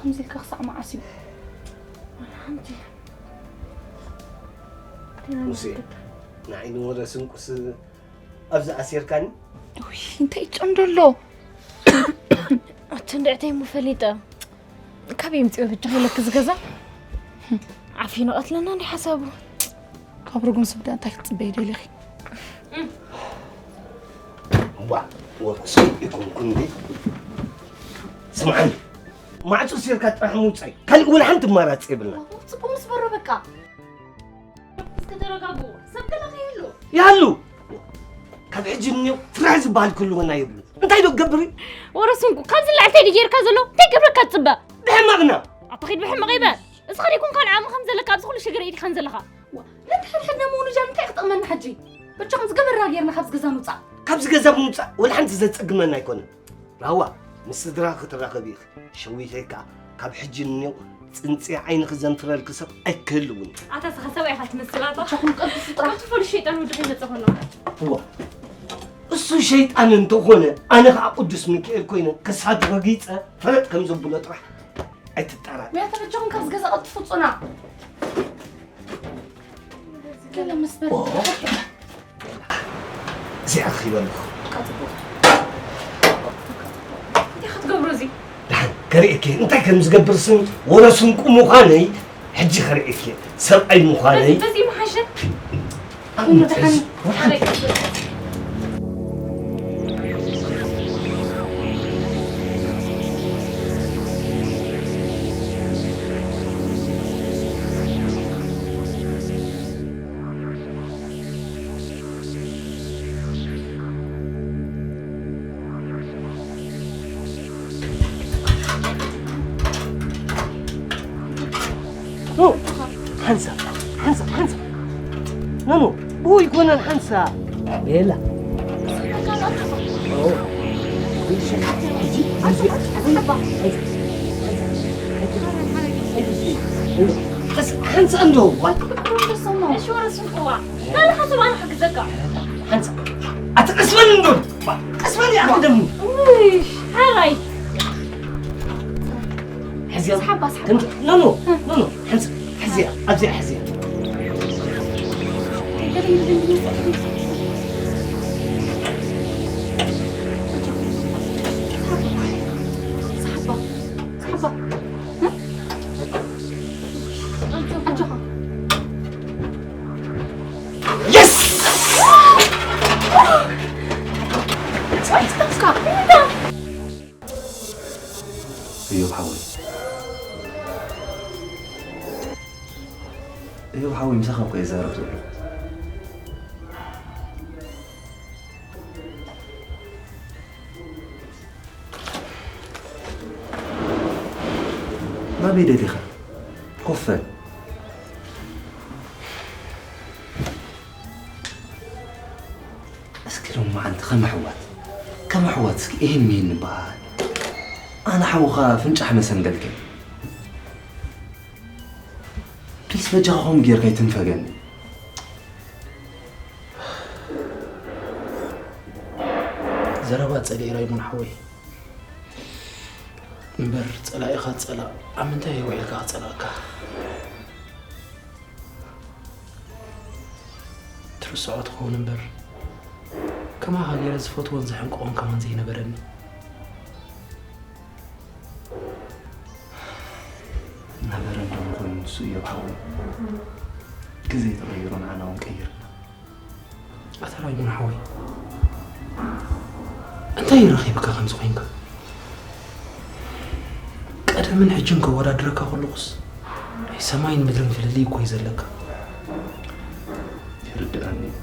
ከምዚ ኢልካ ክሳዕ መዓስ እዩ? ዋላ ሓንቲ። ዲና ሙሴ፣ ንወደድ። ንዓይ ንወረ ስንቁስ ኣብዚ ኣሲርካኒ? ውይ፣ እንታይ ይጨምዶ ኣሎ? ኣቲ እንድዕተይ እሞ ፈሊጠ። ካበይ የምፅኦ በጃ ከይለክ ዝገዛ? ዓፊኑ ቀትለና እንዲ ሓሳቡ። ካብ ርጉም ስብዳ እንታይ ክትፅበይ ደሊኺ? ዋ፣ ወርቅስ ኣይኮንኩን እንዴ? ስምዓኒ፣ ማዕጾ ሲርካ ጥራሕ ምውጻይ። ካልእ ወላ ሓንቲ ኣማራጺ የብልና። ጽቡቕ ምስ በሮ በቃ። እስከ ተረጋግኡ። ሰብ ገለ ከይህሉ። ይሃሉ። ካብ ሕጂ እኒኦ ፍራሕ ዝበሃል ክህልወና የብሉ። እንታይ ዶ ክገብር እዩ? ወረ ስንቁ፣ ካብዚ ንላዕሊ እንታይ ድዩ ጌርካ ዘሎ? እንታይ ክገብረካ ትጽበ? ብሕማቕና። ኣታ ኺድ ብሕማቕ ይበል። እዚ ኸደ ይኩን ካልእ ዓቕሚ ከም ዘለካ ኣብዚ ኩሉ ሽግር ኢድካን ዘለኻ። ዋ፣ ነንሕድሕድና ምውንጃል እንታይ ክጠቕመና ሕጂ? በጃኹም ዝገበርና ጌርና ካብዚ ገዛ ንውጻእ። ካብዚ ገዛ ምውጻእ ወላ ሓንቲ ዘጸግመና ኣይኮነን። ራዋ፣ ምስ ስድራ ክትራኸቢ ኢኺ። ሸዊተይ ከኣ ካብ ሕጂ ንኔው ጽንጽያ ዓይንኺ ዘንፍረልኪ ሰብ ኣይክህልውን። ኣታ ስኻ ሰብኣይ ኢኻ ትመስል ኣታ። በጃኹም ቀልጥፉ ጥራሕ። እቲ ፍሉይ ሸይጣን ወዲ ከይመጸ ከሎ። እዋ፣ እሱ ሸይጣን እንተኾነ፣ ኣነ ከኣ ቅዱስ ሚካኤል ኮይነ ክሳዱ ረጊጸ ፈለጥ ከም ዘብሎ ጥራሕ ኣይትጣራጠር። ወይ ኣታ በጃኹም ካብዚ ገዛ ቀልጥፉ ጽና። ገለ ምስ በል። ኦ። እዚኣ ረኺበ ኣለኹ። እንታይ ክትገብሮ እዚ? ደሓን ከርእየኪ እንታይ ከም ዝገብር ስም ወረ ስንቁ ምዃነይ ሕጂ ከርእየኪ። ሰብኣይ ምዃነይ። በዚ፣ በዚ ምሓሸ? ኣንተ ኩሉ ደሓን እዚ፣ ሓረይ። ኖ፣ ሓንሳ፣ ሓንሳ፣ ሓንሳ። ኖ፣ ኖ፣ ብኡ ይኮነን ሓንሳ። ቤላ። ኦ። ሓንሳ እንዶ። እሺ፣ ወረ ስንቁዋ። ናልኻ ሰብ ኣነ ሓግዘካ። ሓንሳ። ኣቲ ቀስ በል እንዶ። ቀስ በል፣ ኣቲ ደሙ። ውይ፣ ሓራይ። ሕዝያ። ስሓባ፣ ስሓባ። ኖ፣ ኖ፣ ኖ፣ ኖ። ሓንሳ። ሕዝያ፣ ኣብዚኣ ሕዝያ። ስሓባ፣ ስሓባ። ኣጆኻ። የስ! ጸይፍካ። እዮብ ሓወይ፣ እዮብ ሓወይ፣ ምሳኻ እኮ እየ ዝዛረብ ዘለኹ። ናበይ ደሊኻ? ኮፍ በል። እስኪ ሎማዓንቲ ከም ኣሕዋት፣ ከም ኣሕዋት እስኪ እሂን ምሂን ንበሃል። ኣነ ሓውኻ ፍንጫሕ መሰንገልከ። ፕሊስ በጃኻ ከምኡ ጌርካ ኣይትንፈገኒ። ዘረባ ጸሊኢ ራይሞን ሓወይ። እምበር ጸላኢኻ ጸላእ ኣብ ምንታይ ውዒልካ ክጸላእካ? ትርስዖ ትኸውን እምበር፣ ከማኻ ገይረ ዝፈትዎን ዘሕንቅቖን ከማን ዘይነበረኒ። ነበረ እንዶ ምኾኑ ንሱ እዩ ኣብ ሓወይ። ግዜ ተቐይሩ ንዓና እውን ቀይርና። ኣታ ራይሞን ሓወይ፣ እንታይ ረኺብካ ከምዚ ኮይንካ? ቀደምን ሕጅን ከወዳድረካ ከለኹስ ናይ ሰማይን ምድርን ፍልልይ እኮ እዩ ዘለካ። ይርድኣኒ እዩ።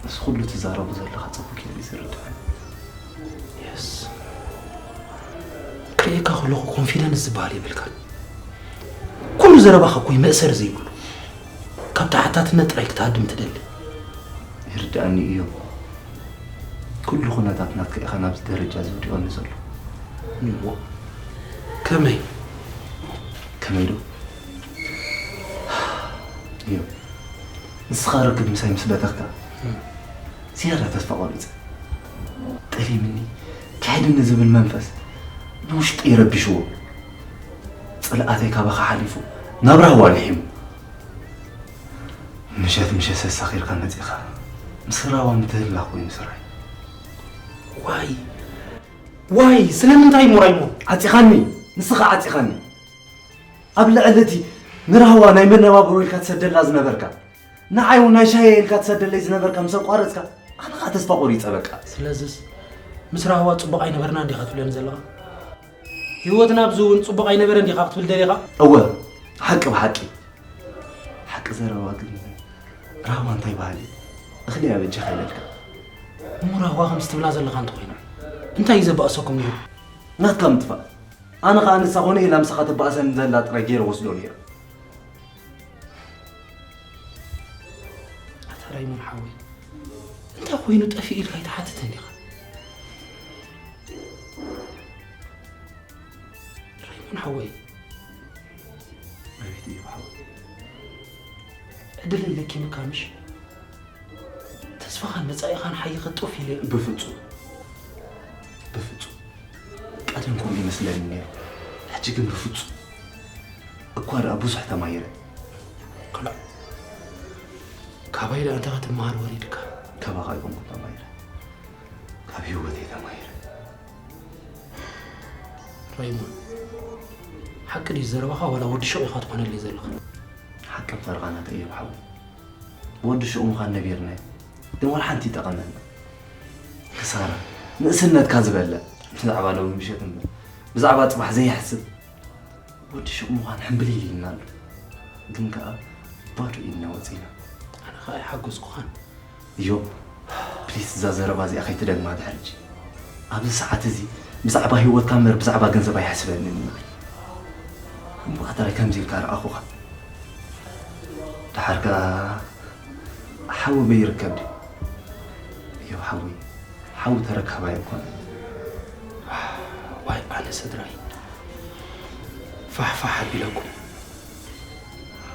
እዚ ኩሉ ትዛረቦ ዘለኻ ጽቡቕ ጌሩ እዩ ዝርድኣኒ። የስ። ክርእየካ ከለኹ ኮንፊደንስ ዝበሃል የብልካን። ኩሉ ዘረባኻ እኮ እዩ መእሰሪ ዘይብሉ። ካብ ተሓታትነት ጥራይ ክትሃድም ትደሊ። ይርድኣኒ እዩ። ኩሉ ኩነታት ናትካ ኢኻ ናብዚ ደረጃ እዚ ወዲቖኒ ዘሎ። እሞ ከመይ? ከመይ ዶ? እዩ። ንስኻ ርክብ ምሳይ ምስ በተኽካ፣ እም። ዝያዳ ተስፋ ቆሪጸ። ጠሊምኒ፣ ክሕድኒ ዝብል መንፈስ ንውሽጠይ ረቢሽዎ። ጽልኣተይ ካባኻ ሓሊፉ ናብ ራህዋ ልሒሙ። ምሸት ምሸት ሰሳኺርካ መጺኻ ምስ ራህዋ ምትህልላኽ ኮይኑ ስራይ። ዋይ ዋይ፣ ስለምንታይ እሞ ራይሞን? ዓጺኻኒ፣ ንስኻ ዓጺኻኒ። ኣብ ልዕሊ እቲ ንራህዋ ናይ መነባብሮ ኢልካ ትሰደላ ዝነበርካ፣ ንዓይ እውን ናይ ሻሂ ኢልካ ትሰደለይ ዝነበርካ ምስ ኣቋረጽካ፣ ኣነ ኸኣ ተስፋ ቆሪጸ በቃ። ስለዝስ ምስ ራህዋ ጽቡቕ ኣይነበርና እንዲኻ ትብለኒ ዘለኻ? ህይወትና ኣብዚ እውን ጽቡቕ ኣይነበረ እንዲኻ ክትብል ደሊኻ? እወ፣ ሓቂ ብሓቂ። ሓቂ ዘረባ ግን ራህዋ እንታይ በሃሊ? እኽሊ እያ በጃኻ ኢለልካ። እሞ ራህዋ ከምዚ ትብላ ዘለኻ እንተኾይና፣ እንታይ እዩ ዘባእሰኩም ነይሩ? ናትካ ምጥፋእ። ኣነ ኸኣ ንሳ ኾነ ኢላ ምሳኻ ትባእሰኒ ዘላ ጥራይ ገይረ ወስዶ ነይረ። ኣታ ራይሞን ሓወይ፣ እንታይ ኮይኑ ጠፊኡ ኢልካ ኣይትሓትትን ዲኻ? ራይሞን ሓወይ። ኣቤት እዩ ሓወይ። ዕድለይ ለኪምካ ምሽ? ተስፋኻን መጻኢኻን ሓይኸ ጡፍ ኢለ። ብፍጹም። ብፍጹም። ቀደም ከምኡ ይመስለኒ ነይሩ። ሕጂ ግን ብፍጹም። እኳ ደኣ ብዙሕ ተማሂረ። ክላእ። ካባይ ደኣ እንታይ ክትመሃር ወሪድካ? ካባኻ ኣይኮንኩን ተማሂረ። ካብ ህይወተይ ተማሂረ። ራይሞን፣ ሓቂ ድዩ ዘረባኻ ዋላ ወዲ ሹቕ ኢኻ ትኾነለይ ዘለኻ? ሓቅን ፈረቓ ናተይ እዮም ሓወይ። ወዲ ሹቕ ምዃን ነቢርናዮ፣ ግን ዋላ ሓንቲ ይጠቐመና። ክሳራ፣ ንእስነትካ ዝበልዕ፣ ብዛዕባ ሎሚ ምሸት እምበር፣ ብዛዕባ ጽባሕ ዘይሕስብ ወዲ ሹቕ ምዃን ሕምብሊል ኢልና ኣሎ። ግን ከኣ ባዶ ኢድና ወጺና። ኣነ ከኣ ኣይሓጎስኩኻን። እዮብ፣ ፕሊስ እዛ ዘረባ እዚኣ ከይትደግማ ድሕሪ ሕጂ። ኣብዚ ሰዓት እዚ ብዛዕባ ህይወትካ እምበር ብዛዕባ ገንዘብ ኣይሕስበንን ኢና። እምበኣር ከምዚ ኢልካ ረኣኹኻ። ደሓር ከኣ ሓዊ በይ ይርከብ ድዩ? እዮብ ሓወይ፣ ሓዊ ተረካባይ ኣይኮነን። ዋይ ኣነ ስድራይ ፋሕፋሕ ኣቢለኩም።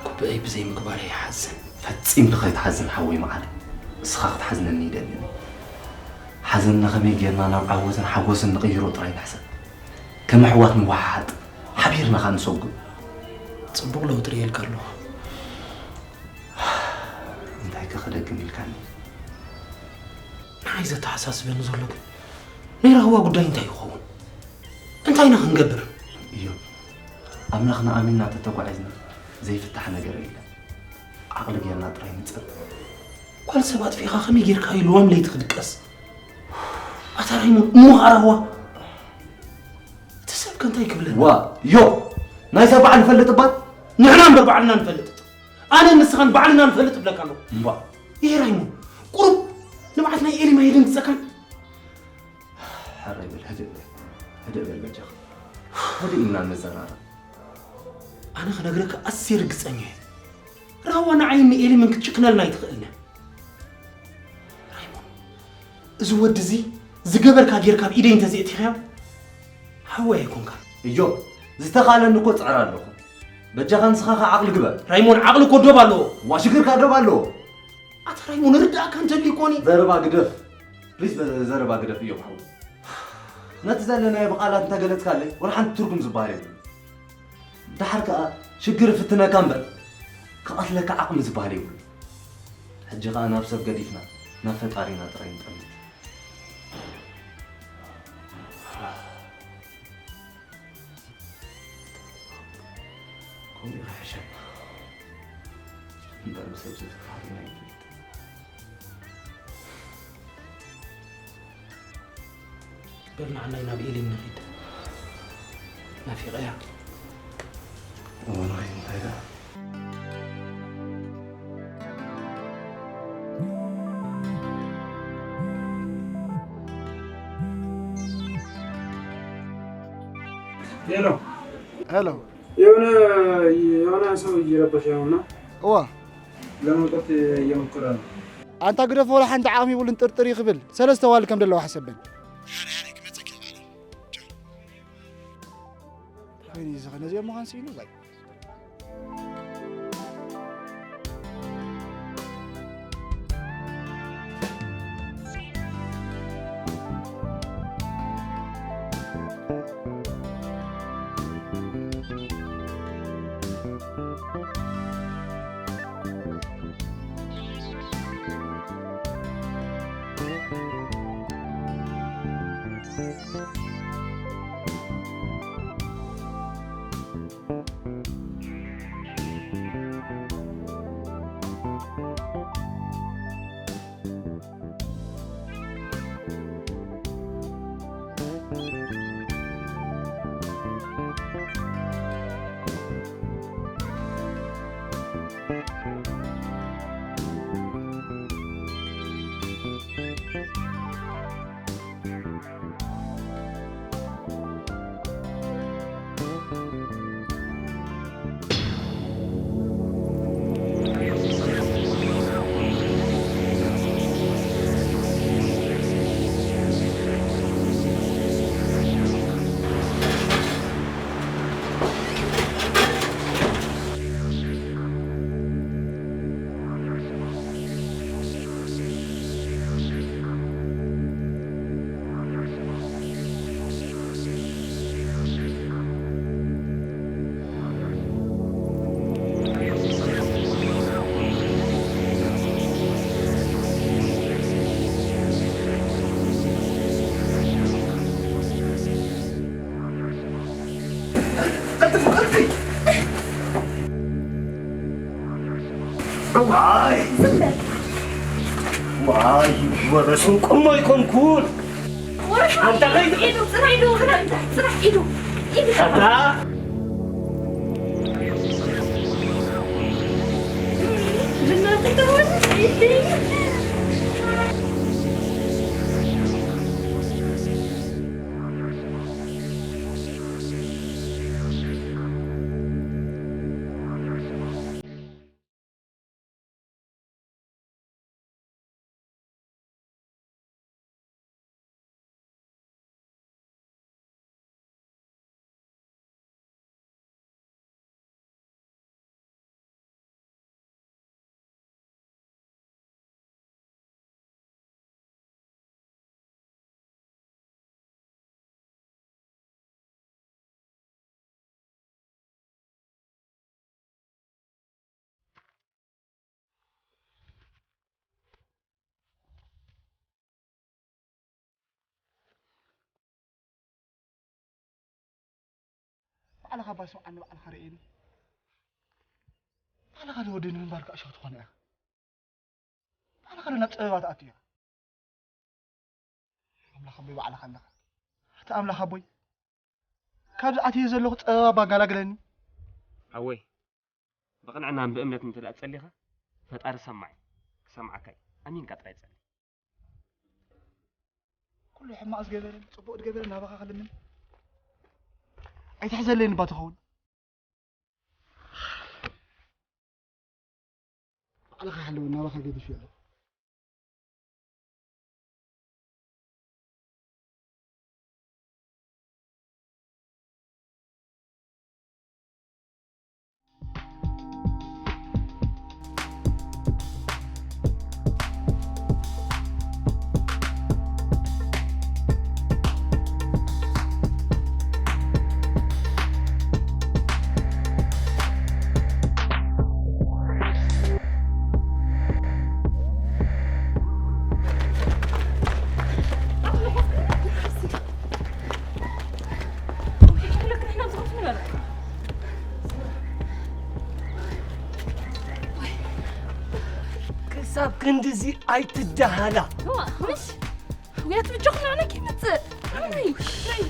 ጉብአይ ብዘይ ምግባረይ ይሓዝን። ፈጺምካ ከይትሓዝን ሓወይ መዓረይ። እስኻ ክትሓዝነኒ ይደልን። ሓዘንና ከመይ ጌርና ናብ ዓወትን ሓጎስን ንቕይሮ ጥራይ ንሕሰብ። ከም ኣሕዋት ንወሓሓጥ፣ ሓቢርና ኸኣ ንሰጉም። ጽቡቕ ለውጢ ርእየልካ ኣለኹ። እንታይ ከ ክደግም ኢልካኒ? ንዓይ ዘተሓሳስበኒ ዘሎ ግን ናይ ራህዋ ጉዳይ እንታይ ይኸውን? እንታይ ኢና ክንገብር? እዮብ፣ ኣምላኽና ኣሚንና ተተጓዒዝና ዘይፍታሕ ነገር የለን። ዓቕሊ ጌርና ጥራይ ንጸልእ። ጓል ሰብ ኣጥፊእኻ ከመይ ጌርካ እዩ ልዋም ለይቲ ክድቀስ? ኣታ ራይሞን፣ እሞ ራህዋ? እቲ ሰብ ከ እንታይ ክብለና? ዋ፣ ዮብ፣ ናይ ሰብ ባዕሉ ይፈልጥ እባ? ንሕና እምበር ባዕልና ንፈልጥ። ኣነን ንስኻን ባዕልና ንፈልጥ እብለካ ኣለኹ። እምባ። ይሄ ራይሞን፣ ቁሩብ ንብዓት ናይ ኤሊ ማይ የደንግጸካን? ሕራይ በል፣ ህድእ በል። ህድእ በል በጃኻ። ህድእ ኢልና ንዘራረብ። ኣነ ክነግረካ ኣዝየ ርግጸኛ እየ። ራህዋ ንዓይን ንኤሊ ምን ክትጭክነልና ኣይትኽእልን እያ። ራይሞን፣ እዚ ወዲ እዚ ዝገበርካ ጌርካ ኣብ ኢደይ እንተዘየእቲኻዮ፣ ሓወይ ኣይኮንካን። እዮ፣ ዝተኻለኒ እኮ ጽዕር ኣለኹ። በጃኻ ንስኻ ኸኣ ዓቕሊ ግበር። ራይሞን፣ ዓቕሊ እኮ ዶብ ኣለዎ። ዋ፣ ሽግርካ ዶብ ኣለዎ። ኣታ ራይሞን፣ ርዳእካ እንተልዩ እኮ እኔ ዘረባ ግደፍ። ፕሊዝ፣ በ-፣ ዘረባ ግደፍ እዮም ሓወይ። ነቲ ዘለናዮ ብቓላት እንተገለጽካለይ፣ ወላ ሓንቲ ትርጉም ዝበሃል የብሉን። ደሓር ከኣ ሽግር ይፍትነካ እምበር፣ ክቐትለካ ዓቕሚ ዝበሃል የብሉን። ሕጂ ኸኣ ናብ ሰብ ገዲፍና፣ ናብ ፈጣሪና ጥራይ ንጠምት። ከምኡ ኢኻ ሕሸና። እምበር ብሰብ ዝተኻእለና ኣይንፈልጥን። በል ንዓናይ ናብ ኤሊን ንኺድ። ናፊቐያ። እሞ ንኸይድ እንታይ ደኣ? ሄሎ። ሄሎ። የሆነ፣ የሆነ ሰው እየረበሸ ነውና እዋ። ለመውጣት እየሞከረ ነው። ኣንታ ግደፎ፣ ወላ ሓንቲ ዓቕሚ ይብሉን ጥርጥር እዩ ክብል ሰለስተ ዋል ከም ደለዋ ሓሰበን። ሓረይ፣ ሓረይ፣ ክመጸኪ ይባላል። ወይኔ፣ እዚ ኸ ነዚኦም ምዃን ስኢኑ፣ ባይ። ዋይ! ዋይ! ወረሱ ቁሞ ይኮንኩን። ወረሱ ኣንተ ከይ- ኢዱ፣ ጽናሕ ኢዱ፣ ጽናሕ ኢዱ፣ ኢዱ። ኣታ! ባዕልኻ እባ ስምዓኒ፣ ባዕልኻ ርእየኒ። ባዕልኻ ዶ ወዲ ንምንባርካ እሾኽ ትኾን እያ? ባዕልኻ ዶ ናብ ጸበባ ትኣቱ እያ? ኣምላኽ ኣቦይ፣ ባዕልኻ ኣለኻ። ኣታ ኣምላኽ ኣቦይ፣ ካብዚ ኣትየ ዘለኹ ጸበባ ባጋላግለኒ። ሓወይ፣ ብቕንዕናን ብእምነትን እንተ ደኣ ጸሊኻ፣ ፈጣሪ ሰማዕ እዩ፣ ክሰምዓካ እዩ። ኣሚንካ ጥራይ ጸሊ። ኩሉ ሕማቕ ዝገበረ፣ ጽቡቕ ዝገበረ ናባኻ ክልምን። ኣይትሕዘለይን እባ ትኸውን። ባዕልኻ ሓልወኒ፣ ናባኻ ገዲፈ ኣለኹ። ክሳብ ክንድዚ ኣይትደሃላ። እዋ፣ ምሽ ውያት ብጆኽና ነኪ ይመጽእ። ኣይ፣ ኣይ።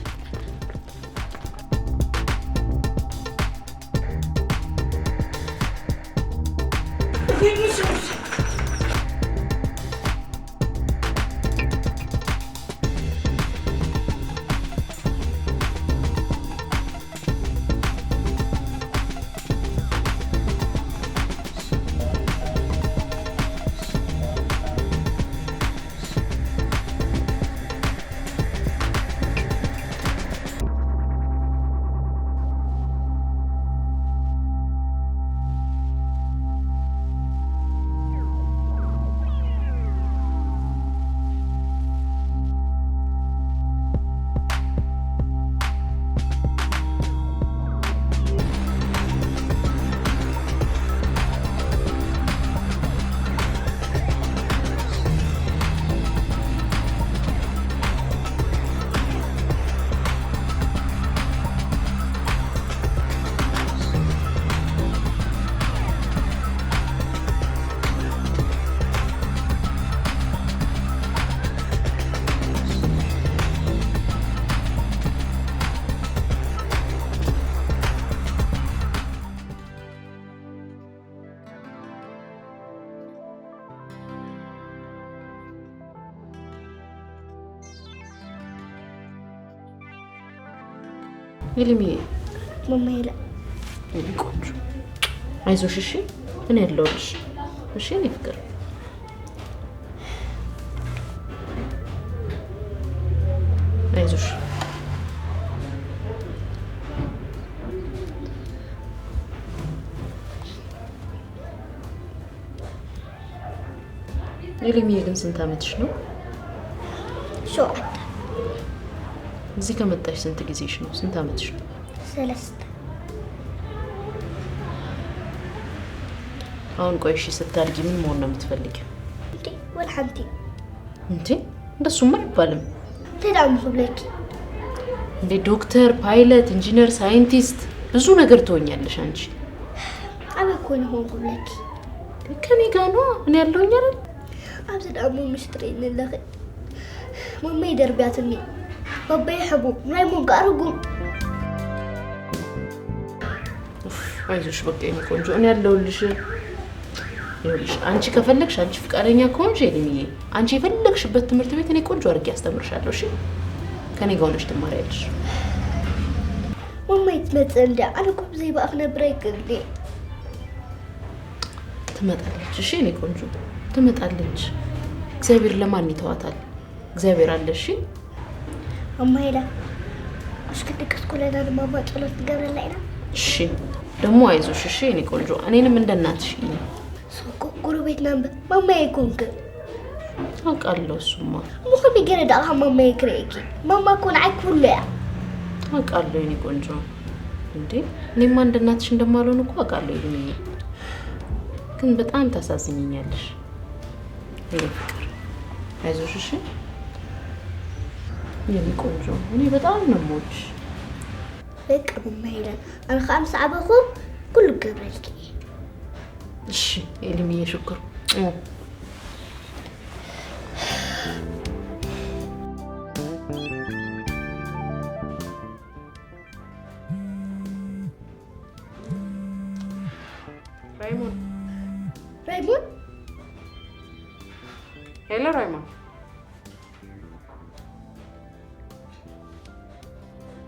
ኤልሚዬ፣ ማማ የለ። የኔ ቆንጆ፣ አይዞሽ እሺ፣ እኔ ያለሁልሽ እሺ፣ የኔ ፍቅር፣ አይዞሽ። ኤልሚዬ፣ ግን ስንት ዓመትሽ ነው? ሸውዓተ። እዚህ ከመጣሽ ስንት ጊዜሽ ነው? ስንት ዓመትሽ ነው? ሰለስተ። አሁን ቆይ እሺ፣ ስታድጊ ምን መሆን ነው የምትፈልጊው? እንዴ፣ ወላ ሓንቲ። እንዴ፣ እንደሱማ አይባልም። እንታይ ደኣ ምኽብለኪ? እንዴ፣ ዶክተር፣ ፓይለት፣ ኢንጂነር፣ ሳይንቲስት፣ ብዙ ነገር ትሆኛለሽ አንቺ። ኣበይ ኮን ይኾን ክብለኪ? ከኔ ጋ ነዋ፣ እኔ ያለሁኝ አይደል? ኣብዚ ደኣ እሞ ምሽጥረይ ንለኺ። ማማይ ደርብያትኒ። ባባይ ሕቡም፣ ናይ ሞንቃ ርጉም። ኡፍ፣ አይዞሽ በቃ የኔ ቆንጆ፣ እኔ ያለሁልሽ። ይኸውልሽ፣ አንቺ ከፈለግሽ፣ አንቺ ፍቃደኛ ከሆንሽ ኤልሚዬ፣ አንቺ የፈለግሽበት ትምህርት ቤት እኔ ቆንጆ አድርጌ አስተምርሻለሁ። እሺ፣ ከኔ ጋር ሆነሽ ትማሪያለሽ። ማማይ ትመጽእ እንድያ፣ ኣነ እኮ ብዘይ ብኣ ክነብር ኣይክእልን እየ። ትመጣለች። እሺ የኔ ቆንጆ፣ ትመጣለች። እግዚአብሔር ለማን ይተዋታል? እግዚአብሔር አለ። እሺ ማማ የለ፣ እሺ ክንድቅስ ኩለና ንማማ ጸሎት ንገብረላ ኢና። እሺ፣ ደግሞ አይዞሽ። እሺ የኔ ቆንጆ፣ እኔንም እንደ እናትሽ እይ። እሱ እኮ ጎረቤትና እምበር ማማ ኣይኮንክን። አውቃለሁ። እሱማ እሞ ከመይ ገይረ ደኣ ካብ ማማየ ክርእየኪ? ማማ እኮ ንዓይ ኩሉ እያ። አውቃለሁ የኔ ቆንጆ። እንዴ፣ እኔማ እንደ እናትሽ እንደማልሆን እኮ አውቃለሁ ኤልሚዬ። ግን በጣም ታሳዝኝኛለሽ የኔ ፍቅር። አይዞሽ እሺ የኔ ቆንጆ፣ እኔ በጣም ነው የምወድሽ። በቃ ማማ የለ፣ ኣነ ከዓ ምስ ዓበኹ ኩሉ ክገብረልኪ እየ። እሺ ኤልሚዬ፣ ሽኩር። ራይሞን። ራይሞን። ሄሎ ራይሞን።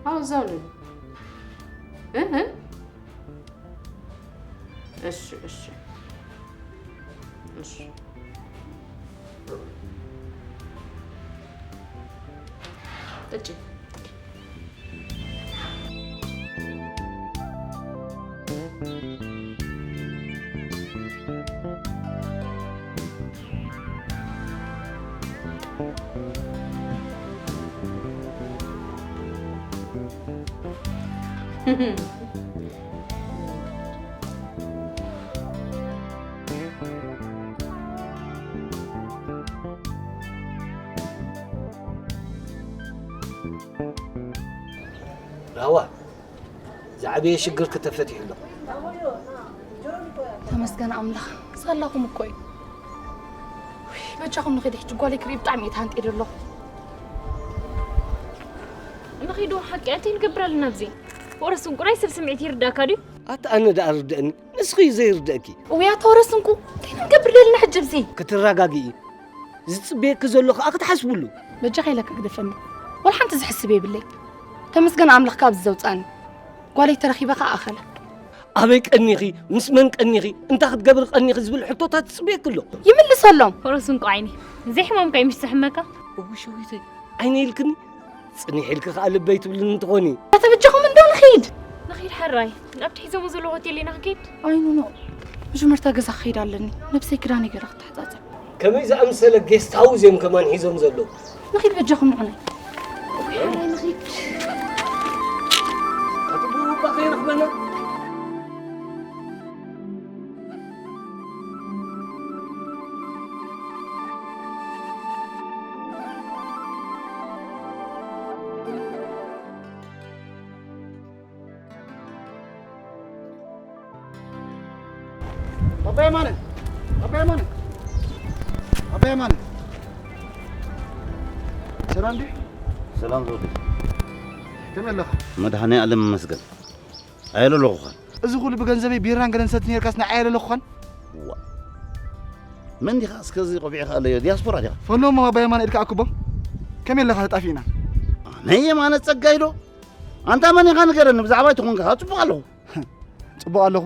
አዎ፣ እዛው ነኝ። እ እ? እሺ፣ እሺ። እሺ። ጠጪ። ራዋ፣ ዝዓበየ ሽግርኪ ተፈቲሑ ኣሎ። ተመስገን ኣምላኽ፣ ሳላኹም እኮ እዩ። ውይ፣ በጃኹም ንኺድ፣ ሕጂ ጓለይ ክርኢ ብጣዕሚ እየ ተሃንጥየ ዘለኹ። ንኺድ፣ ሓቂ ኣቲ ንገብር ኣለና ኣብዚ። ወረስ እንቁራይ ሰብ ስምዒት ይርዳእካ ድዩ? ኣታ ኣነ ደኣ ርድእኒ፣ ንስኺ እዩ ዘይርድእኪ። እውይ፣ ኣታ ወረስ እንቁ፣ እንታይ ንገብር ደልና ሕጂ ኣብዚ? ክትረጋግኢ፣ ዝጽበየኪ ዘሎ ከኣ ክትሓስብሉ። በጃኻ ኢለካ ግደፈኒ። ወላ ሓንቲ ዝሕስብ የብለይ። ተመስገን ኣምላኽ ካብዚ ዘውጻኒ። ጓለይ ተረኺበ ከኣ ኣኸለ። ኣበይ ቀኒኺ? ምስ መን ቀኒኺ? እንታይ ክትገብሪ ቀኒኺ? ዝብል ሕቶታት ትጽበየኪ ኣሎ። ይምልሰሎም። ሆረስ እንቋ ዓይኒ። ዘይሕማምካ እዩ ምሽ ዝሕመካ? እውይ ሸዊተይ፣ ዓይነ ኢልክኒ? ጽኒሕ ኢልኪ ከኣ ልበይ ትብልኒ እንትኾኒ። ኣታ በጃኹም እንዶ ንኺድ። ንኺድ ሕራይ። ናብቲ ሒዞሞ ዘለዉ ሆቴል ኢና ክንከይድ? ኣይኑ ኖ። መጀመርታ ገዛ ክኸይድ ኣለኒ። ነብሰይ ክዳነይ ገለ ክተሓጻጸብ። ከመይ ዝኣምሰለ ጌስት ሃውስ እዮም ከማን ሒዞም ዘለዉ። ንኺድ በጃኹም ንዑናይ። ንኺድ። ኣቲ ብኡባ ከይረኽበና። ኣባ የማነ! ኣባ የማነ! ኣባ የማነ! ሰላም ድዩ? ሰላም ዘውዲ። ከመይ ኣለኻ? መድኃኔ ዓለም ይመስገን። ኣየለለኹኻን። እዚ ኩሉ ብገንዘበይ ቢራን ገለን ሰቲ ነርካስ ንዓይ ኣየለለኹኻን? ዋ። መን ዲኻ እስከ እዚ ቆቢዕኻ ኣለዮ? ዲያስፖራ ዲኻ? ፈኖሞ ኣባ የማነ ኢልካ ኣክቦ። ከመይ ኣለኻ? ተጣፊእና። ኣነ የማነ ጸጋይ ዶ? ኣንታ መን ኢኻ ንገረኒ፣ ብዛዕባይ ተኾንካ ጽቡቕ ኣለኹ። ጽቡቕ ኣለኹ?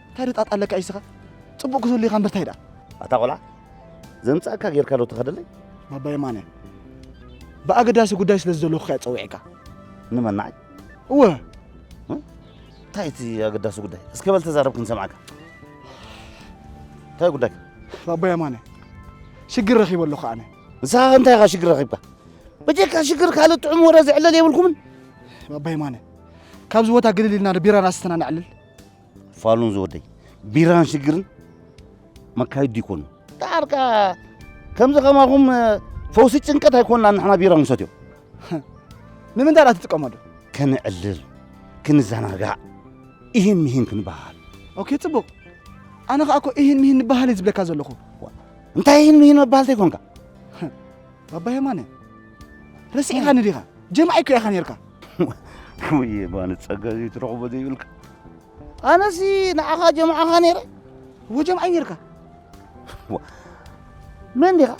እንታይ ደጣጣ ኣለካ ኢስኻ? ጽቡቕ ክትህሉ ኢኻ እምበር እንታይ ደኣ? ኣታ ቆልዓ፣ ዘምጻእካ ጌርካ ዶ ትኸደለይ? ባባ የማነ፣ ብኣገዳሲ ጉዳይ ስለ ዝደለኹ እየ ጸዊዐካ። ንመናይ? እወ። እ? እንታይ እቲ ኣገዳሲ ጉዳይ? እስከ በል ተዛረብ ክንሰምዓካ። እንታይ ጉዳይ? ባባ የማነ፣ ሽግር ረኺበ ኣለኹ ኣነ። ንስኻ እንታይ ኢኻ ሽግር ረኺብካ? በጀካ ሽግር ካልእ ጥዑም ወረ ዝዕለል የብልኩምን? ባባ የማነ፣ ካብዚ ቦታ ግልል ኢልና ዶ ቢራና ኣስተና ነዕልል? ፋሉን ዝወደይ፣ ቢራን ሽግርን መካይዱ ይኮኑ። ዳርካ ከምዚ ከማኹም ፈውሲ ጭንቀት ኣይኮንና ንሕና ቢራ ንሰትዮ። ንምንታይ ደኣ ትጥቀመሉ? ከነዕልል፣ ክንዘናጋዕ፣ ኢሂን ሚሂን ክንበሃል። ኦኬ፣ ጽቡቕ። ኣነ ኸኣ እኮ ኢሂን ሚሂን ንበሃል እየ ዝብለካ ዘለኹ። እንታይ ኢሂን ሚሂን መበሃል ተይኮንካ? ባባ የማነ፣ ረሲዕካኒ ዲኻ? ጀምዓይ እኮ ኢኻ ኔርካ። ውይ የማነ፣ ጸጋ ዘይትረኽቦ ዘይብልካ። ኣነሲ ንዓኻ ጀምዓኻ ነይረ። እወ፣ ጀምዓይ ነይርካ። ዋ፣ መን ዲኻ?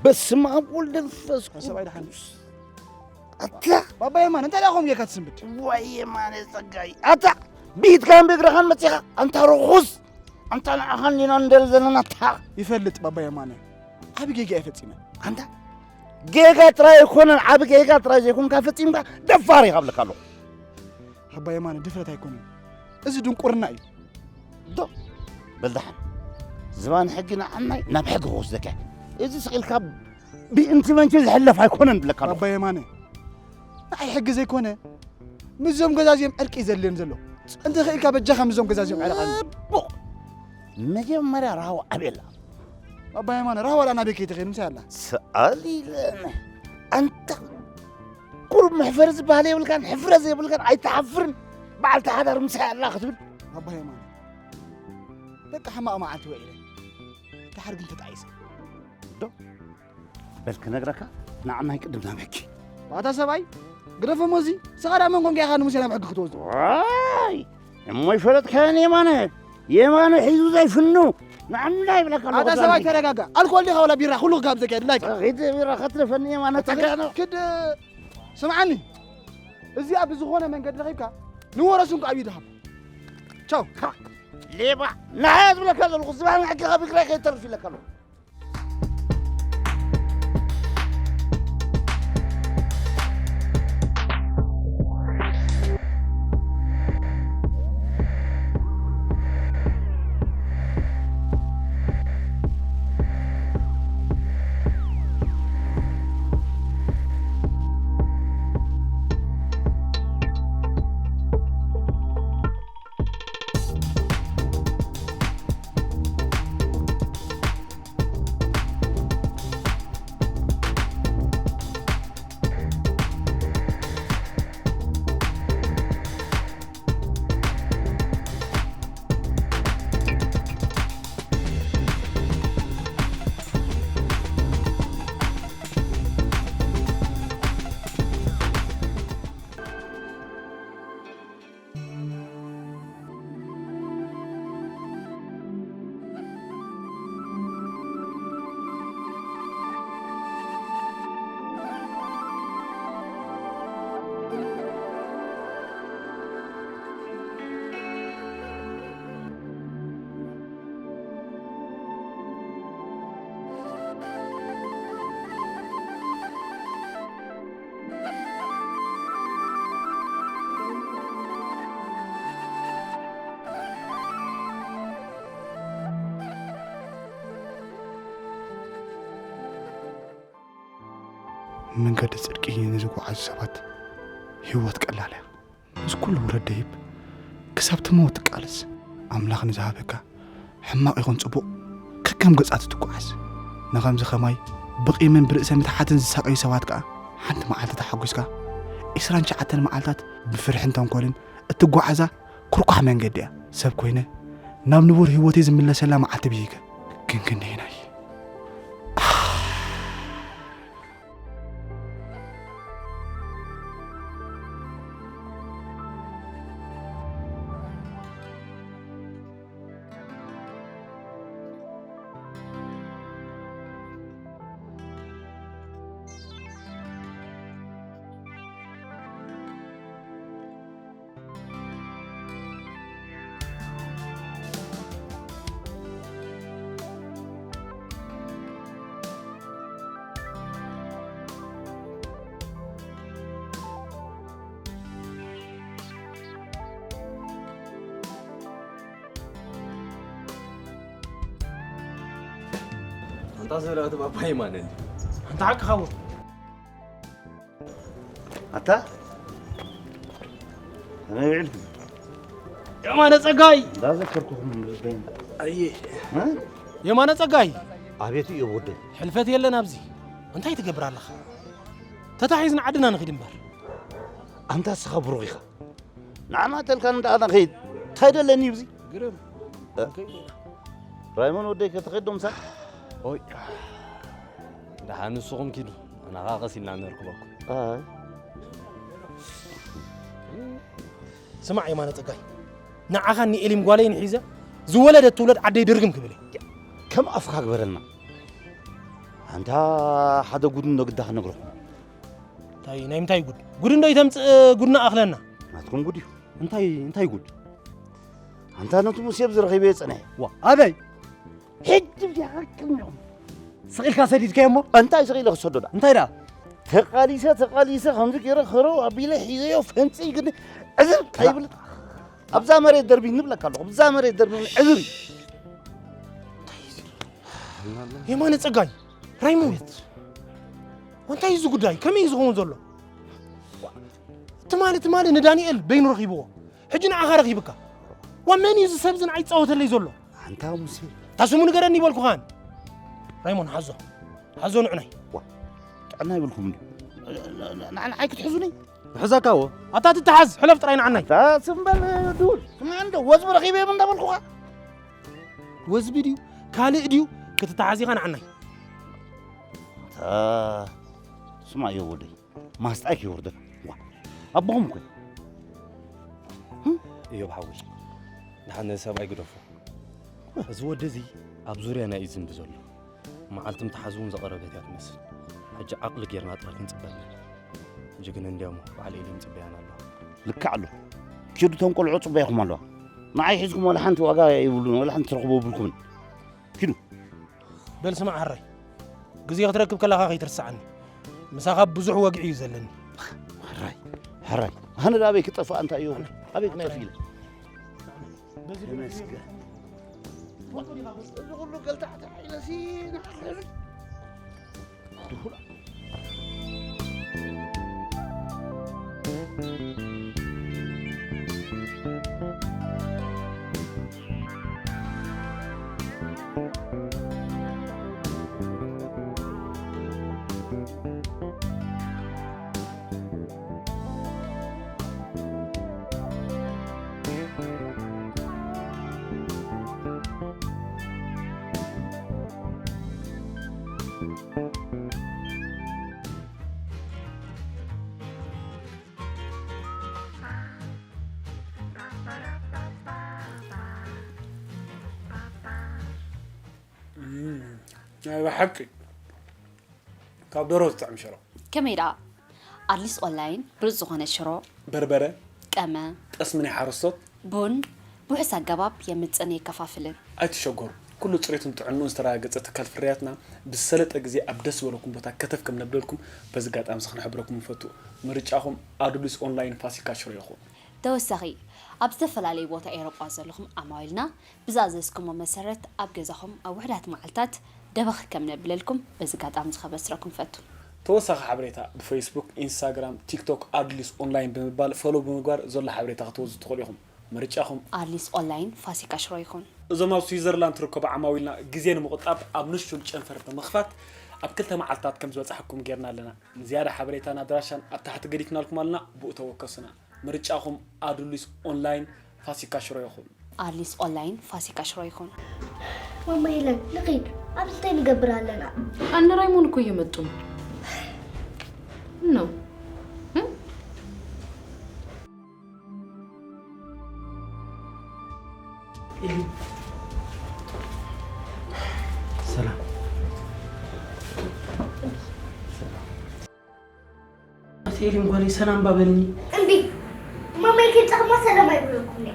በስመ ኣብ ወልድ መንፈስ ሰብኣይ ደሓን። ቅዱስ። ኣታ ባባ የማነ፣ እንታይ ደኣ ከምኡ ጌርካ ትስንብድ? ዋይ የማነ ጸጋይ። ኣታ ብኢድካን ብእግርኻን መጺኻ፣ ኣንታ ርኹስ፣ ኣንታ ንዓኻን ኒናን ንደሊ ዘለና ኣታ። ይፈልጥ ባባ የማነ፣ ዓቢ ጌጋ እየ ፈጺመ። ኣንታ ጌጋ ጥራይ ኣይኮነን፣ ዓቢ ጌጋ ጥራይ ዘይኮንካ ፈጺምካ፣ ደፋር ኢኻ እብለካ ኣለኹ። ኣባ የማነ፣ ድፍረት ኣይኮነን፣ እዚ ድንቁርና እዩ። ዶ በል ደሓን፣ ዝባን ሕጊ ንዓናይ ናብ ሕጊ ክወስደካ። እዚ ስቕ ኢልካ ብእንቲ መንቺ ዝሕለፍ ኣይኮነን ብለካ ኣለኹ። ኣባ የማነ፣ ንዓይ ሕጊ ዘይኮነ፣ ምስዞም ገዛ እዚኦም ዕርቂ እዩ ዘድልዮም ዘሎ። እንተ ኽኢልካ በጃኻ ምስዞም ገዛ እዚኦም ዕረቐኒ። ጽቡቕ። መጀመርያ ራህዋ ኣበይ ኣላ? ኣባ የማነ፣ ራህዋ ደኣ ናበይ ከይትኸይድ ምሳይ ኣላ። ሰኣል ኢለን። ኣንታ ቁሩብ መሕፈሪ ዝበሃል የብልካን፣ ሕፍረት የብልካን፣ ኣይትሓፍርን። በዓልቲ ሓዳር ምሳይ ኣላ ክትብል። ኣባ የማነ፣ በቃ ሕማቕ መዓልቲ ውዒለ። ደሓር ግን ተጣዒሰ። ዶ? በል ክነግረካ፣ ንዓናይ ቅድም ናብ ሕጊ። ኣታ ሰብኣይ፣ ግደፎ እሞ እዚ። ንስኻ ደኣ መን ኮንካ ኢኻ ንሙሴ ናብ ሕጊ ክትወስዶ? ዋይ! እሞ ይፈለጥካዮን የማነ፣ የማነ ሒዙ ዘይፍኑ፣ ንዓናይ ይብለካ ኣለኹ ኣታ ሰብኣይ፣ ዳኒ። ተረጋጋ። ኣልኮል ዲኻ ወላ ቢራ? ኩሉ ካብ ዘካየድ ላይክ። ጸኺት ቢራ ከትረፈኒ የማነ፣ ጸኺት። ክድ-፣ ስምዓኒ። እዚኣ ብዝኾነ መንገዲ ረኺብካ፣ ንወረሱ እንኳ ኣብ ኢድኻ። ቻው። ሌባ፣ ንዓይ ዝብለካ ዘለኹ፣ ዝባን ሕጊኻ ብግራይ ከይተርፍ ኢለካ ኣለኹ። መንገዲ ጽድቂ ንዝጓዓዙ ሰባት ህይወት ቀላል እያ። እዚ ኩሉ ውረድ ደይብ፣ ክሳብ ትመውት ትቃለስ። ኣምላኽ ንዝሃበካ ሕማቕ ይኹን ጽቡቕ፣ ከከም ገጻቱ ትጓዓዝ። ንኸምዚ ኸማይ ብቂምን ብርእሰ ምትሓትን ዝሳቐዩ ሰባት ከኣ፣ ሓንቲ መዓልቲ ተሓጒስካ፣ ዒስራን ትሽዓተን መዓልታት ብፍርሕን ተንኮልን እትጓዓዛ ኩርኳሕ መንገዲ እያ። ሰብ ኮይነ፣ ናብ ንቡር ህይወተይ ዝምለሰላ መዓልቲ ብሂገ። ግን ክንደየናይ? እታ ሰብለወት ባባ የማነ እንዲ። ኣንታ ሓቅኻ እዎ። ኣታ ከመይ ውዒልኩም? የማነ ጸጋይ! እንዳዘከርኩኹም ልበይ ኣየ የማነ ጸጋይ! ኣቤት እዩ ወደይ። ሕልፈት የለን ኣብዚ። እንታይ ትገብር ኣለኻ? ተታሒዝና ዓድና ንኺድ እምበር። ኣንታ እስኻ ብሩኽ ኢኻ። ንዓና ተልካ ንዳኣ ንኸይድ እንታይ ደለኒ ኣብዚ? ግርም። ራይሞን ወደይ ከተኸይድ ዶ ምሳይ? ኦይ ደሓን ንስኹም ኪዱ ኣና ኸዓ ቀስ ኢልና ነርክበኩም። ኣይ ስማዕ የማነ ጸጋይ፣ ንዓኻን ንኤሊም ጓለይን ሒዘ ዝወለደት ትውለድ ዓደይ ድርግም ክብል እየ። ከም ኣፍካ ግበረልና። ኣንታ ሓደ ጉድ እንዶ ግዳ ክነግረኩም። እንታይ ናይ ምንታይ ጉድ? ጉድ እንዶ ይተምጽእ ጉድና ኣኽለና። ናትኩም ጉድ እዩ። እንታይ እንታይ ጉድ? ኣንታ ነቲ ሙሴ ብዝረኺበ የጸንሐ። ዋ ኣበይ? ሕጂ ብዚኣ ቅድሚኹም ስቕ ኢልካ ሰዲድካዮ እሞ እንታይ ስቕ ኢለ ክሰዶ ዳ እንታይ ዳ ተቓሊሰ ተቓሊሰ ከምዚ ገይረ ከረው ኣቢለ ሒዘዮ ፈንፂ ግን ዕዝብ ከይብል ኣብዛ መሬት ደርቢ ንብለካ ኣለኹ ኣብዛ መሬት ደርቢ ዕዝብ እዩ የማነ ጸጋይ ራይሞን እንታይ እዩ እዚ ጉዳይ ከመይ እዩ ዝኸውን ዘሎ ትማሊ ትማሊ ንዳንኤል በይኑ ረኺብዎ ሕጂ ንዓኻ ረኺብካ ዋ መን እዩ እዚ ሰብ እዚ ንዓይ ይጻወተለይ ዘሎ ኣንታ ሙሴ እታ ስሙ ንገረኒ ይበልኩኻን ራይሞን ሓዞ ሓዞ ንዕናይ ጥዕና ይብልኩም እንዲ ንዓይ ክትሕዙኒ ምሕዛካ እዎ ኣታ ትተሓዝ ሕለፍ ጥራይ ንዓናይ እታ ስምበል ድውል ስማ እንዶ ወዝቢ ረኺበ እዮም እንዳበልኩኻ ወዝቢ ድዩ ካልእ ድዩ ክትተሓዝ ኢኻ ንዓናይ ስማ እዮ ወደይ ማስጣይ ከይወርደካ ዋ ኣቦኹም እኮ እዮብ ሓወይ ንሓነ ሰብኣይ ግደፎ እዚ ወዲ እዚ ኣብ ዙርያና እዩ ዝንቢ ዘሎ መዓልቲ ምትሓዝ እውን ዘቐረበት እያ ትመስል ሕጂ ዓቕሊ ጌርና ጥራይ ክንፅበ ኣለና ሕጂ ግን እንዲያሞ በዓል ኤሊ ምፅበያን ኣለዋ ልክዕ ኣሎ ኪዱ እቶም ቆልዑ ፅበያኹም ኣለዋ ንዓይ ሒዝኩም ዋላ ሓንቲ ዋጋ ይብሉን ዋላ ሓንቲ ትረኽቦ ብልኩምን ኪዱ በል ስማዕ ሕራይ ግዜ ክትረክብ ከለኻ ከይትርስዓኒ ምሳኻ ብዙሕ ወግዒ እዩ ዘለኒ ሕራይ ሕራይ ኣነ ዳ ኣበይ ክጠፍእ ኣንታ እዩ ኣበይ ክመጽእ ኢለ ተመስገን እዚ ኩሉ ገልታዕታዕ ኢለሲ ንዓኸ ናይ ብሓቂ ካብ ደሮ ዝጥዕም ሽሮ። ከመይ ደኣ? ኣድሊስ ኦንላይን ብሉጽ ዝኾነ ሽሮ፣ በርበረ፣ ቀመ፣ ጠስሚ ናይ ሓረስቶት፣ ቡን ብውሑስ ኣገባብ የምጽእን የከፋፍልን። ኣይትሸገሩ፣ ኩሉ ጽሬቱን ጥዕንኡን ዝተረጋገጸ ትካል ፍርያትና ብዝሰለጠ ግዜ ኣብ ደስ ዝበለኩም ቦታ ከተፍ ከም ነብለልኩም በዚ ኣጋጣሚ እዚ ክንሕብረኩም ንፈቱ። ምርጫኹም ኣዱሊስ ኦንላይን ፋሲካ ሽሮ ይኹን። ተወሳኺ፣ ኣብ ዝተፈላለዩ ቦታ ኤውሮጳ ዘለኹም ዓማዊልና ብዝኣዘዝኩሞ መሰረት ኣብ ገዛኹም ኣብ ውሑዳት መዓልታት ደበኽ ከም ነብለልኩም በዚ ኣጋጣሚ እዚ ከበስረኩም እፈቱ። ተወሳኺ ሓበሬታ ብፌስቡክ፣ ኢንስታግራም፣ ቲክቶክ ኣድሊስ ኦንላይን ብምባል ፎሎው ብምግባር ዘሎ ሓበሬታ ክትወስዱ ትኽእሉ ኢኹም። ምርጫኹም። ኣድሊስ ኦንላይን ፋሲካ ሽሮ ይኹን። እዞም ኣብ ስዊዘርላንድ ትርከቡ ዓማዊልና ግዜ ንምቑጣብ ኣብ ንሹል ጨንፈር ብምኽፋት ኣብ ክልተ መዓልትታት ከም ዝበጻሕኩም ጌርና ኣለና። ንዝያዳ ሓበሬታን ኣድራሻን ኣብ ታሕቲ ገዲፍናልኩም ኣለና፣ ብኡ ተወከሱና። ምርጫኹም ኣዱሊስ ኦንላይን ፋሲካ ሽሮ ይኹን። ኣድሊስ ኦንላይን ፋሲካ ሽሮ ይኹን። ማማ ሄለን ንኺድ፣ ኣብዚ እንታይ ንገብር ኣለና? ኣነ ራይሞን እኮ እየመጡ ነው። ሰላም ኣቲ ኤሊም ጓለይ ሰላም ባበልኒ። እምቢ ማማይ ከይብጻኹማ ሰላም ኣይብለኩም እየ።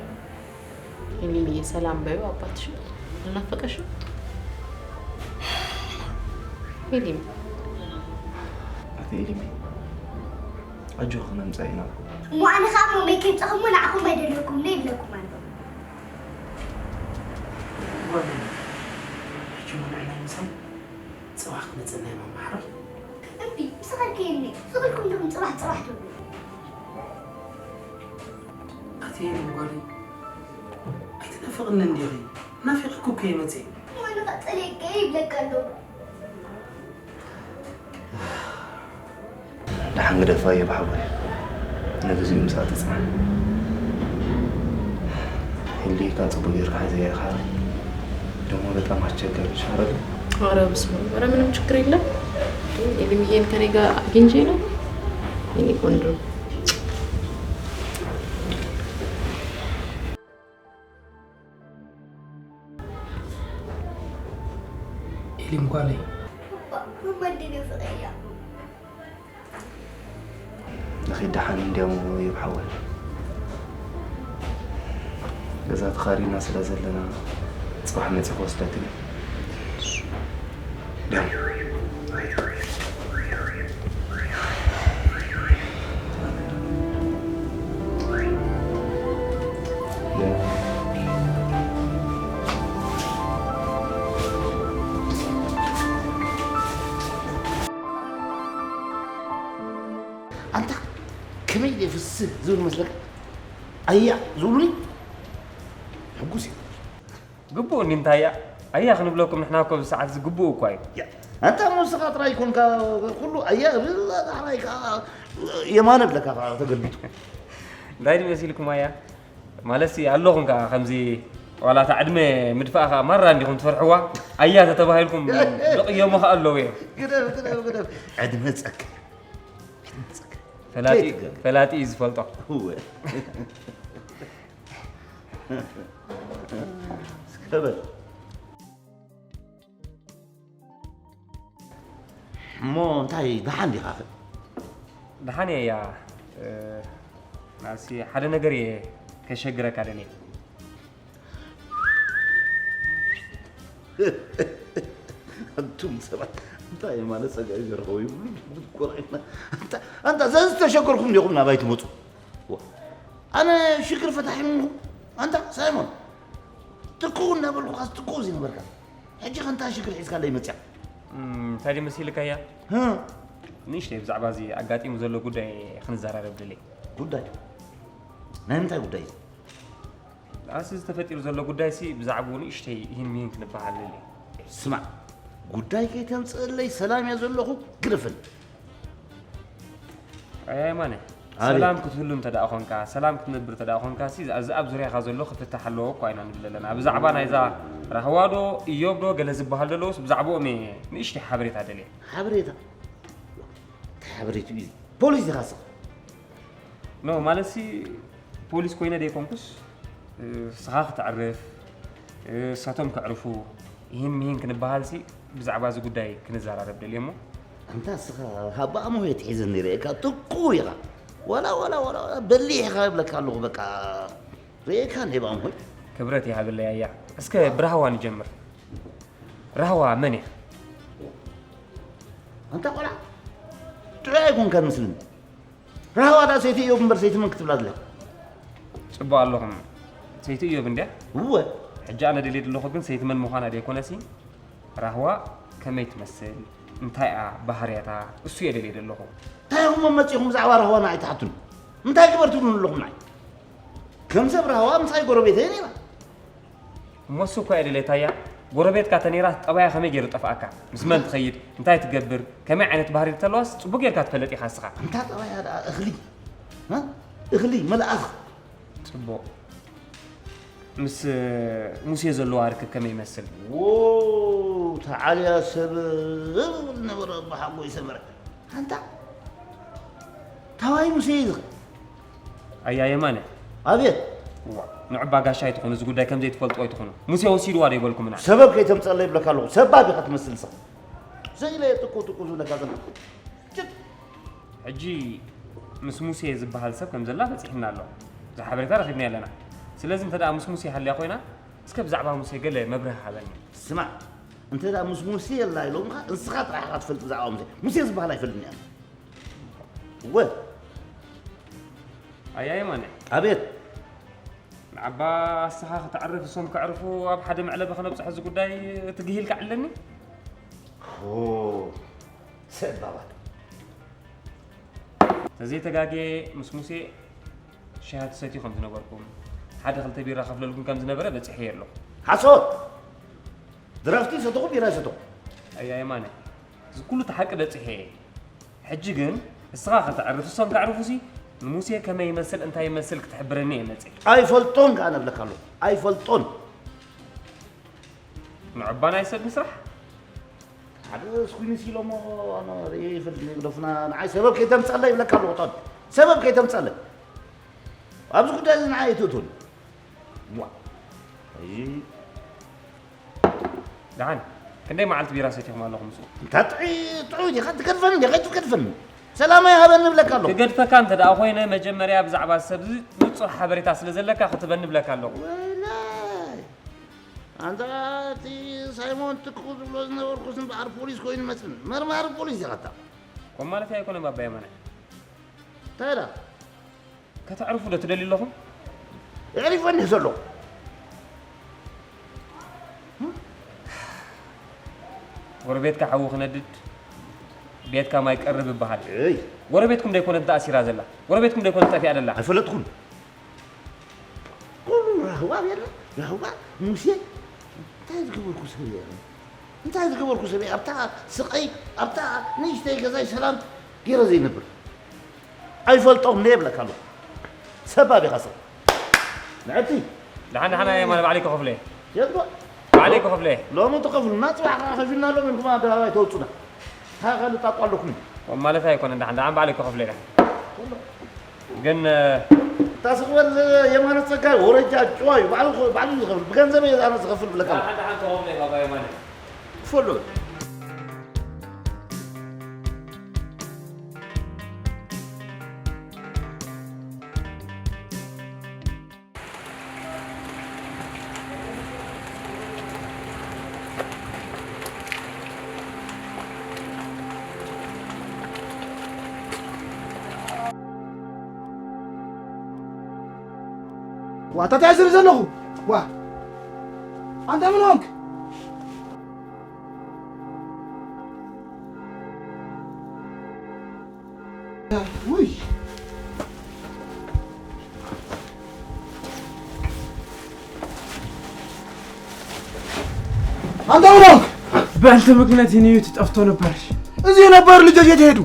ኤሊምየ ሰላም በዩ ኣባትሽ ናፈቀሽ። ኤሊም ኣቲ ኤሊም ኣጆኺ ነምጻ ኢና። እሞ ኣነ ኸዓ ማማይ ከይብጻኹማ ንዓኹም ኣይደለኩም እየ ይብለኩም ኣሎ። ጓለይ ሕጂ ውን ንሕና ምሳይ ጽባሕ ክመጸና ኢና ማሕረር። እምቢ፣ ምሳኻ ከየኒ፣ ዝኽልኩም ዲኹም ጽባሕ ጽባሕ ትብሉ። ኣትየኒ ጓለይ፣ ኣይትናፍቕኒ እንዲኺ? ናፊቐኩ እኮ እየ መጺኤ። እሞ ንቐጽለካ ይብለካ ኣሎ። ደሓን ግደፋዮ ብሓጎይ፣ ንግዚኡ ምሳእ ትጽናሕ። ህልይካ ጽቡቕ ጌርካ ሒዘያ ኢኻ። ደሞ በጣም አስቸጋሪ ነሽ አይደል? ኧረ በስመ አብ፣ ኧረ ምንም ችግር የለም። ኤልምዬን ከኔ ጋር አግኝቼ ነው የኔ ቆንጆ። ኤሊም ጓለይ መመንዲ ንፍቕያ ንኺድ ደሓን እንዲያሞ ይብሓወል። ገዛ ተኻሪና ስለ ዘለና ጽባሕ መጺ ክወስደክን ደም ኣንታ ከመይ ድየ ፍስህ ዝብል መስለካ? ኣያ ዝብሉኒ ሕጉስ እየ። ግቡእ እንዲ እንታይ እያ ኣያ ክንብለኩም ንሕና እኮ ብሰዓት እዚ ግቡእ እኳ እዩ። ያ፣ ኣንታ እሞ ንስኻ ጥራይ ኮንካ ኩሉ ኣያ እብል፣ ዳሕራይ ከኣ የማነ ብለካ ከኣ ተገልቢጡ። እንታይ ድዩ መሲልኩም ኣያ? ማለትሲ ኣለኹም ከኣ ከምዚ ዋላ እታ ዕድመ ምድፋእ ከኣ ማራ እንዲኹም ትፈርሕዋ ኣያ ተተባሂልኩም ደቕዮሞ ከኣ ኣለዉ እዮም። ግደፍ ግደፍ ግደፍ ዕድመ ጸግዒ ዕድመ ጸግዒ ፈላጢ ከይትገርም። ፈላጢ እዩ ዝፈልጦ። እወ እስከ በል እሞ እንታይ ደሓን ዲኻኸ? ደሓን እየ እያ ናሲ ሓደ ነገር እየ ከሸግረካ ደልየ። ኣንቱም ሰባት እንታይ ማለት ጸጋ ይገርኸው ይብሉ። ኣንታ ዘዝተሸገርኩም ዲኹም ናባይ ትመጹ? ኣነ ሽግር ፈታሒ ምንኹም ኣንታ ሳይሞን ትኩ እናበልኩኻስ ትኩ ዝነበርካ ሕጂ ከንታ ሽግር ሒዝካለይ መጽያ። እንታይ ድዩ መሲልካያ? ንእሽተይ ብዛዕባ እዚ ኣጋጢሙ ዘሎ ጉዳይ ክንዘራረብ ደልየ። ጉዳይ? ናይ ምንታይ ጉዳይ እዩ? ኣስ እዚ ተፈጢሩ ዘሎ ጉዳይሲ ብዛዕባኡ ንእሽተይ ይህን ምሂን ክንበሃል ደልየ። ስማዕ፣ ጉዳይ ከይተምፅእለይ ሰላም እየ ዘለኹ ግደፈኒ። ኣያይ ማነ ኣቤት። ሰላም ክትህሉ እንተ ደኣ ኾንካ ሰላም ክትነብር እንተ ደኣ ኾንካ ሲ እዚ ኣብ ዙርያኻ ዘሎ ክፍታሕ ኣለዎ እኳ ኢና ንብል ኣለና ብዛዕባ ናይዛ ራህዋ ዶ እዮብ ዶ ገለ ዝበሃል ዘለውስ ብዛዕባኦም እየ ንእሽተይ ሓበሬታ ደልየ ሓበሬታ እንታይ ሓበሬቱ እዩ ፖሊስ ዲኻ ስኻ ኖ ማለትሲ ፖሊስ ኮይነ ደይኮንኩስ ስኻ ክትዕርፍ እሳቶም ከዕርፉ ይህን ምሂን ክንበሃልሲ ብዛዕባ እዚ ጉዳይ ክንዘራረብ ደልየ እሞ ኣንታ ስኻ ሃባሞ እየ ትሒዘኒ ርእየካ ጥቁ ኢኻ ዋላ ዋላ ዋላ በሊሕ ኢኻ ይብለካ ኣለኹ በቃ ርእየካ እንደ ባሞ ክብረት ይሃበለይ ኣያ እስከ ብራህዋ ንጀምር ራህዋ መን እያ ኣንታ ቆልዓ ጥዑይ ኣይኮንካን ምስልኒ ራህዋ ደኣ ሰይቲ እዮብ እምበር ሰይቲ መን ክትብላ ድላ ጽቡቕ ኣለኹም ሰይቲ እዮብ እንድያ እወ ሕጂ ኣነ ደልየ ዘለኹ ግን ሰይቲ መን ምዃና ደይኮነሲ ራህዋ ከመይ ትመስል እንታይ እያ ባህርያታ እሱ እየ ደልየ ዘለኹ እንታይ ኢኹም መመፂኹም ብዛዕባ ራህዋ ንዓይ ትሓቱኒ እንታይ ግበር ትብሉን ኣለኹም ንዓይ ከም ሰብ ራህዋ ምሳይ ጎረቤተይ ነይራ እሞ እሱ እኳ እየ ድሌታያ ጎረቤትካ ተነይራ ጠባያ ከመይ ገይሩ ጠፍኣካ ምስ መን ትኸይድ እንታይ ትገብር ከመይ ዓይነት ባህሪ ተለዋስ ፅቡቅ ጌርካ ትፈለጥ ኢኻ እስኻ እንታ ጠባያ ደኣ እኽሊ እ? እኽሊ መልኣኽ ፅቡቅ ምስ ሙሴ ዘለዋ ርክብ ከመይ ይመስል ዎ ተዓልያ ሰብ ዝብል ነበረ ብሓጎይ ሰመረ ኣንታ ታዋይ ሙሴ እዩ ዝኸ ኣያ የማነ ኣቤት ዋ ንዕባ ጋሻ ኣይትኹኑ እዚ ጉዳይ ከም ዘይትፈልጥዎ ኣይትኹኑ ሙሴ ወሲድዋ ዶ ይበልኩምና ሰበብ ከይተምፀለይ ይብለካ ኣለኹ ሰባብ ኢኻ ትመስል ንስኻ ዘይለ ጥቁ ጥቁ ዝብለካ ዘለኹ ጭት ሕጂ ምስ ሙሴ ዝበሃል ሰብ ከም ዘላ በፂሕና ኣሎ እዚ ሓበሬታ ረኺብና ኣለና ስለዚ እንተ ምስ ሙሴ ሃልያ ኮይና እስከ ብዛዕባ ሙሴ ገለ መብርህ ሃበኒ ስማዕ እንተ ምስ ሙሴ የላ ኢሎምኻ እንስኻ ጥራሕ ኢኻ ትፈልጥ ብዛዕባ ሙሴ ሙሴ ዝበሃል ኣይፈልጥን እያ እወ ኣያየ ማነ ኣቤት ንዓባ ኣስኻ ከተዕርፍ እሶም ከዕርፉ ኣብ ሓደ መዕለቢ ከነብፅሖ እዚ ጉዳይ ትግሂልካ ዕለኒ ኦ፣ ሰብ ባባል። ተዘይተጋጌ ምስ ሙሴ ሻሂ ትሰትዩ ከም ዝነበርኩም፣ ሓደ ክልተ ቢራ ከፍለልኩም ከም ዝነበረ በጺሐ ኣለኹ። ሓሶት! ድራፍት ይሰተኹ፣ ቢራ ይሰተኹ። ኣያ የማነ፣ እዚ ኩሉ እቲ ሓቂ በጺሐ እየ። ሕጂ ግን እስኻ ከተዕርፍ እሶም ከዕርፉሲ ንሙሴ ከመይ ይመስል እንታይ ይመስል ክትሕብረኒ እየ መጺእ። ኣይፈልጦን ከኣ ነብለካ ኣለኹ። ኣይፈልጦን። ንዕባ ናይ ሰብ ምስራሕ? ሓደ ስኩይንስ ኢሎሞ ኣነ ርእየ ይፈልጥ ግደፉና። ንዓይ ሰበብ ከይተምጻለይ ይብለካ ኣለኹ። ጣን ሰበብ ከይተምጻለይ ኣብዚ ጉዳይ እዚ ንዓይ ኣይትእቱን። ዋ። እዚ ደሓን ክንደይ መዓልቲ ቢራ ሰቲኹም ኣለኹም? ምስኡ እንታይ ጥዑይ ጥዑይ ዲኻ ትገድፈኒ ዲኻ ኣይትገድፈኒ? ሰላማይ ሃበኒ እብለካ ኣለኹ። ክገድፈካ እንተ ደኣ ኮይነ መጀመርያ ብዛዕባ እዚ ሰብ እዚ ንጹር ሓበሬታ ስለ ዘለካ ክትበኒ እብለካ ኣለኹ። ወይላይ። ኣንታ እቲ ሳይሞን ትኩ ዝብሎ ዝነበርኩስ እምበኣር ፖሊስ ኮይኑ ይመስልኒ። መርማሪ ፖሊስ ኢኻ እታ። ከም ማለተይ ኣይኮነን ባባ የማነ። እንታይ ደኣ? ከተዕርፉ ዶ ትደልዩ ኣለኹም? የዕሪፈኒ ዘሎ። ጎረቤትካ ሓዊ ክነድድ ቤትካ ማይ ቀርብ ይበሃል። እይ። ጎረቤትኩም ዶ ኣይኮነት ተኣሲራ ዘላ? ጎረቤትኩም ዶ ኣይኮነት ጠፊኣ ዘላ? ኣይፈለጥኩን። ኩሉ ራህዋ ቤላ፣ ራህዋ ሙሴ፣ እንታይ ዝገበርኩ ሰብ እየ? እንታይ ዝገበርኩ ሰብ እየ? ኣብታ ስቐይ፣ ኣብታ ንእሽተይ ገዛይ ሰላም ገይረ ዘይነብር። ኣይፈልጦም እየ እብለካ ኣለኹ። ሰባብ ኢኻ ሰብ። ንዕቲ። ደሓን ደሓን ኣየ ማለ ባዕለይ ክኸፍሎ እየ። የጥዋ። ባዕለይ ክኸፍሎ እየ። ሎሚ ትኸፍሉና፣ ጽባሕ ከኣ ከፊልና ሎሚ ኢልኩም ኣደባባይ ተውጹና። እንታይ ካልእ ጣቋ ኣለኩም? ማለት ኣይኮነን፣ ደሓን ደሓን ባዕለይ ክኸፍሎ እየ። ግን፣ እ፣ እታ ስኽበል የማነ ጸጋይ ወረጃ ጭዋ እዩ። ባዕሉ፣ ባዕሉ እዩ ዝኸፍል። ብገንዘብ እየ ኣነ ዝኸፍል ብለካ። ደሓን ደሓን ክኸፍሎ እየ ባባ የማነ። ክፈሎ። ዋ፣ እንታይ ዝብል ዘለኹ? ዋ፣ ኣንታ ምን ሆንክ? ውይ። አንተ ምን ሆንክ? በአንተ ምክንያት የኔ ህይወት ጠፍቶ ነበር። እዚህ የነበሩ ልጆች የት ሄዱ?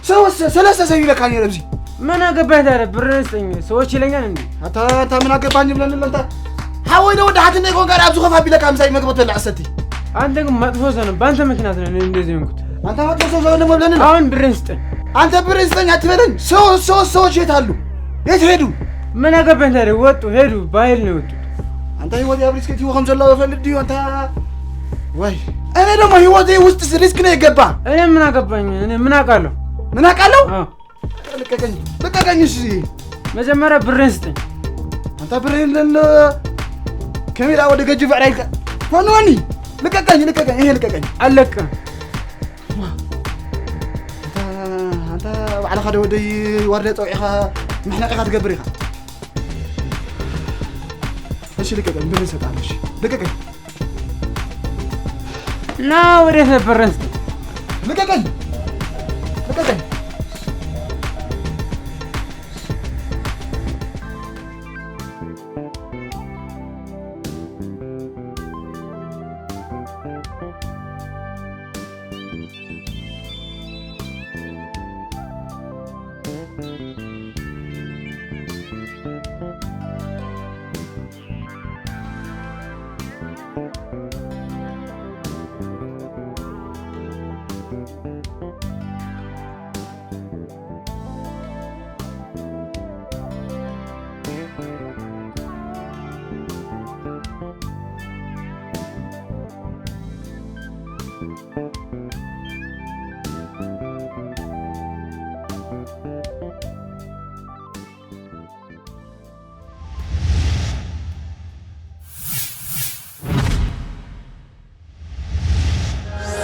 ሰው ሰለስተ ሰው ይለካ ነበር እዚህ። ምን አገባኝ ታዲያ? ብር ስጠኝ። ሰዎች ይለኛል እንዴ? አታ አታ ምን አገባኝ ብለን ለንታ ሐወይ ነው ወደ ሐትና ይቆን ጋር አብዙ ከፋ ቢለካ ምሳይ መግቦት በላ አሰቲ። አንተ ግን መጥፎ ሰው ነህ። በአንተ ምክንያት ነው እኔ እንደዚህ ሆንኩት። አንተ መጥፎ ሰው ሰው ደግሞ ብለን አሁን ብሬን ስጠኝ። አንተ ብሬን ስጠኝ አትበለን። ሰው ሰው ሰዎች የት አሉ? የት ሄዱ? ምን አገባኝ ታዲያ? ወጡ ሄዱ። በኃይል ነው የወጡት። አንተ ህይወት ያብሪስከት ይወኸም ዘላው ፈልድ ይሆን ታ ወይ እኔ ደግሞ ህይወቴ ውስጥ ሪስክ ነው የገባ። እኔ ምን አገባኝ? እኔ ምን አውቃለሁ? ምን አውቃለሁ? አዎ። ልቀቀኝ፣ ልቀቀኝ። እሺ መጀመሪያ ብሬን ስጠኝ። አንተ ብሬን ለን ከሜዳ ወደ ገጅ ፍዕራይ ፈንወኒ። ልቀቀኝ፣ ልቀቀኝ፣ ይሄ ልቀቀኝ። አለቅም። አንተ፣ አንተ ባዕልኻ ዶ ወደይ ዋርዲያ ጸውዒኻ ምሕናቕ ኢኻ ትገብር ኢኻ። እሺ ልቀቀኝ፣ ብሬን ሰጣለሁ። እሺ ልቀቀኝ። ና ወዴት ነበር ረንስቲ? ልቀቀኝ! ልቀቀኝ!